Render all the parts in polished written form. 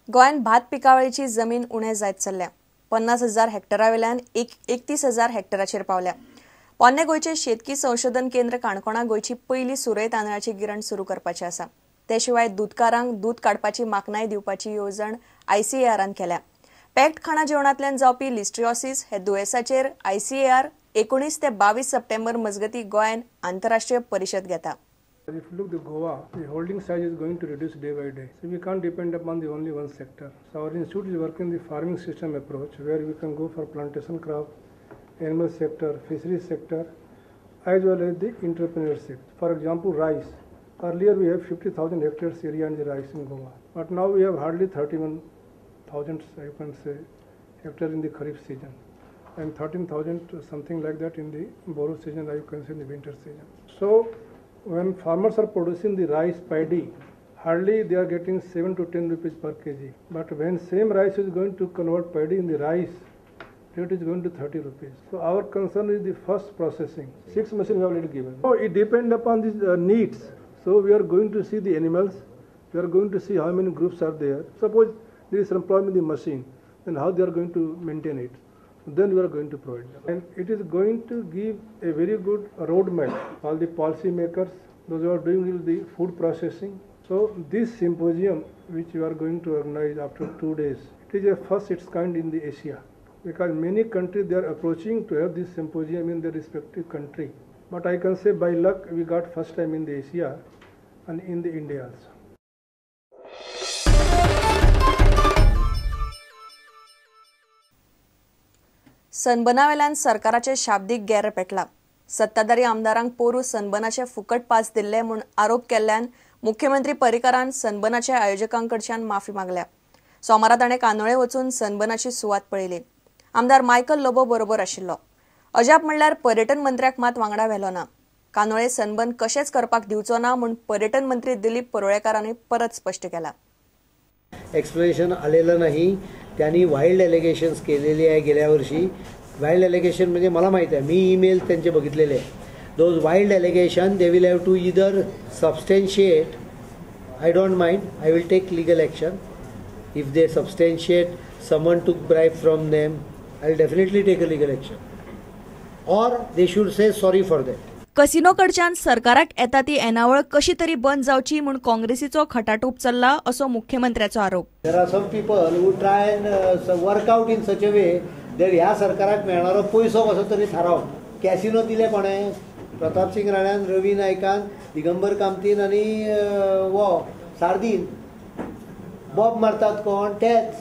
गोंयांत भात पिकावळीची जमीन उणें जायत चल्ल्या. 50,000 हेक्टरा वेल्यान 31,000 हेक्टराचेर पावल्या. पोन्ने गोंयचें शेतकी संशोधन केंद्र काणकोणा गोंयची पयली सुरय तांदळाची गिरण सुरू करपाचें आसा. ते शिवाय दुदकारांक दूद काडपाची माकनाय दिवपाची येवजण आयसीएआरान केल्या. पॅक्ड खाणा जेवणांतल्यान जावपी लिस्ट्रिओसिस हे दुयेंसाचेर आयसीएआर 19 ते 22 सप्टेंबर मजगती गोंयांत आंतरराष्ट्रीय परिशद घेता. If you look to Goa, the holding size is going to reduce day by day. So we can't depend upon the only one sector. So our institute is working the farming system approach, where we can go for plantation crop, animal sector, fisheries sector, as well as the entrepreneurship. For example, rice. Earlier we have 50,000 hectares area in the rice in Goa, but now we have hardly 31,000, you can say, hectares in the Kharif season, and 13,000 something like that in the Boro season, you can say in the winter season. So when farmers are producing the rice paddy, hardly they are getting 7 to 10 rupees per kg. But when same rice is going to convert paddy in the rice, rate is going to 30 rupees. So our concern is the first processing. 6 machines we have already given. So it depends upon the needs. So we are going to see the animals, we are going to see how many groups are there. Suppose there is some problem in the machine, then how they are going to maintain it. Then we are going to provide them. And it is going to give a very good roadmap all the policy makers, those who are doing the food processing. So this symposium, which we are going to organize after 2 days, it is a first its kind in the Asia, because many countries they are approaching to have this symposium in their respective country. But I can say by luck we got first time in the Asia and in the India also. सनबनावेल्यान सरकाराचे शाब्दीक गेर पेटला. सत्ताधारी आमदारांक पोरू सनबनाचे फुकट pass दिल्ले म्हूण आरोप केल्ल्यान मुख्यमंत्री पर्रीकारान सनबनाच्या आयोजकांकडच्यान माफी मागल्या. सोमारा ताणें कांदोळे वचून सनबनाची सुवात पळयली. आमदार मायकल लोबो बरोबर आशिल्लो. अजाप म्हणल्यार पर्यटन मंत्र्याक मात वांगडा व्हेलो ना. कांदोळे सनबन कशेंच करपाक दिवचो ना म्हूण पर्यटन मंत्री दिलीप परुळेकारांनी परत स्पश्ट केला. एक्सप्लेनेशन आलेलं नाही. त्यांनी वाईल्ड एलिगेशन्स केलेली आहे गेल्या वर्षी. वाईल्ड एलिगेशन म्हणजे मला माहीत आहे, मी ईमेल त्यांचे बघितलेले आहे. Those wild allegation they will have to either substantiate. I don't mind, I will take legal action if they substantiate someone took bribe from them. I will definitely take a legal action or they should say sorry for that. Casino कडच्यान सरकाराक येता ती येणावळ कशी तरी बंद जावची म्हूण काँग्रेसीचो खटाटोप चल्ला असो मुख्यमंत्र्याचो आरोप. There are some people who try and work out in such a way that ह्या सरकाराक मेळणारो पयसो कसो तरी थाराव. कॅसिनो दिले कोणें? प्रतापसिंग राण्यान, रवी नायकान, दिगंबर कामतीन आनी वो सार्दीन. बॉब मारतात कोण? तेच.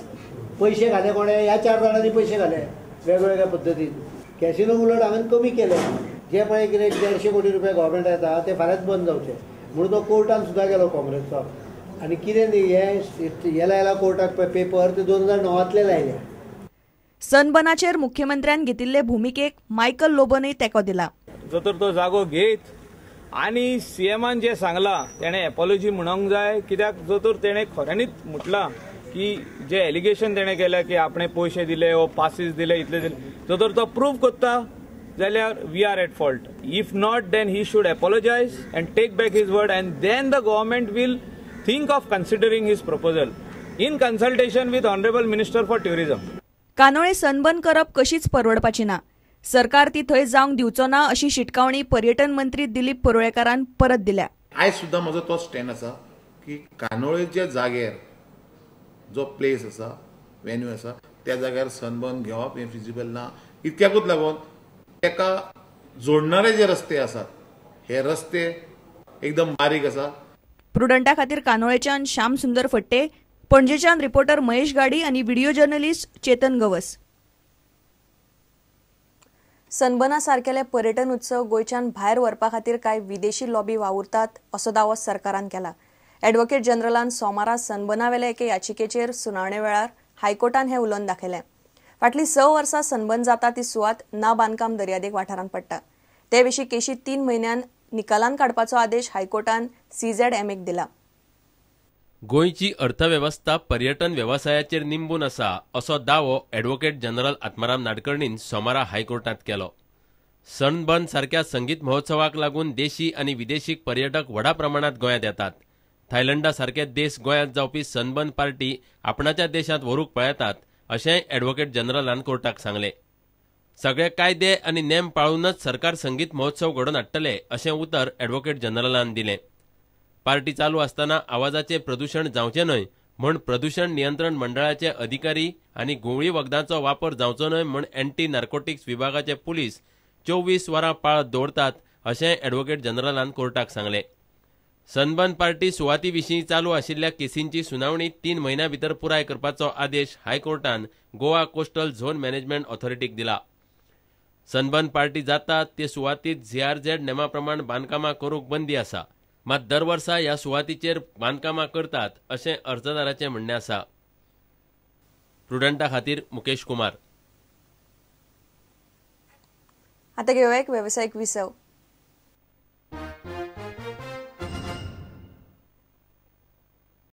पयशे घाले कोणें? ह्या 4 जाणांनी पयशे घाले वेगवेगळ्या पद्दतीन. कॅसिनो उलट हांवें कमी केले. जे पळय कितें 150 कोटी रुपया गव्हर्मेंट येता ते फाल्यांच बंद जावचे म्हणून तो कोर्टान सुद्दां गेलो काँग्रेसचो. आनी कितें हें लायला कोर्टाक पेपर ते 2009 लायले. सनबनाचेर मुख्यमंत्र्यान घेतिल्ले भुमिकेक मायकल लोबोनय तेंको दिला. जो तर तो जागो घेत आनी सीएमान जे सांगलां तेणें एपॉलॉजी म्हणूंक जाय, कित्याक जो तर तेणें खऱ्यांनीच म्हटलां की जे एलिगेशन तेणें केलें की आपणें पयशे दिले वो पासीस दिले इतले दिले, जो तर तो प्रूव करता जाल्यार we are at fault. If not then he should apologise and take back his word and then the government will think of considering his proposal in consultation with honourable minister for tourism. Candolim sunburn करप कशीच परवडपाची ना, सरकार ती थंय जावंक दिवचो ना अशी शिटकावणी पर्यटन मंत्री दिलीप परुळेकारान परत दिल्या. आयज सुद्दां म्हजो तो स्टँड आसा की कांदोळेच्या जाग्यार जो प्लेस आसा, वेन्यू आसा, त्या जाग्यार सनबर्न घेवप हें फिजिबल ना. इतक्याकूच लागून ताका जोडणारे जे रस्ते आसात हे रस्ते एकदम बारीक आसा. प्रुडंटा खातीर कांदोळेच्यान श्याम सुंदर फट्टे, पणजेच्यान रिपोर्टर महेश गाडी आनी व्हिडिओ जर्नलिस्ट चेतन गवस. सनबना सारकेले पर्यटन उत्सव गोंयच्यान भायर व्हरपा खातीर कांय विदेशी लॉबी वावुरतात असो दावो सरकारान केला. ॲडव्होकेट जनरलान सोमारा सनबनावेले एके याचिकेचेर सुनावणे वेळार हायकोर्टान हें उलोवन दाखयलें. फाटलीं 6 वर्सां सनबन जाता ती सुवात ना बांदकाम दर्यादेग वाठारांत पडटा. ते विशीं केशी 3 म्हयन्यान निकालान काडपाचो आदेश हायकोर्टान सीझेडएमएक दिला. गोंयची अर्थवेवस्था पर्यटन वेवसायाचेर निंबून आसा असो दावो ॲडव्होकेट जनरल आत्माराम नाडकर्णीन सोमारा हायकोर्टांत केलो. सनबर्न सारक्या संगीत महोत्सवाक लागून देशी आनी विदेशी पर्यटक व्हडा प्रमाणात गोंयांत येतात. थायलंडा सारके देश गोंयांत जावपी सनबर्न पार्टी आपणाच्या देशांत व्हरूंक पळयतात अशेंय ॲडव्होकेट जनरलान कोर्टाक सांगलें. सगळे कायदे आनी नेम पाळूनच सरकार संगीत महोत्सव घडोवन हाडटले अशें उतर ॲडव्होकेट जनरलान दिलें. पार्टी चालू आसतना आवाजाचें प्रदूशण जावचें न्हय म्हूण प्रदूशण नियंत्रण मंडळाचे अधिकारी आनी घुंवळी वखदांचो वापर जावचो न्हय म्हूण अँटी नार्कोटिक्स विभागाचे पुलीस 24 वरां पाळत दवरतात अशें ॲडव्होकेट जनरलान कोर्टाक सांगलें. सनबर्न पार्टी सुवाती विशीं चालू आशिल्ल्या केसींची सुनावणी 3 म्हयन्यां भितर पुराय करपाचो आदेश हायकोर्टान गोवा कोस्टल झोन मॅनेजमेंट ऑथॉरिटीक दिला. सनबर्न पार्टी जाता ते सुवातीत जीआरझेड नेमा प्रमाण बांदकामां करूंक बंदी आसा, मात दर वर्सा ह्या सुवातीचेर बांदकामां करतात अशें अर्जदाराचें म्हणणें आसा. प्रुडंटा खातीर मुकेश कुमार. आता घेवया एक वेवसायीक विसव.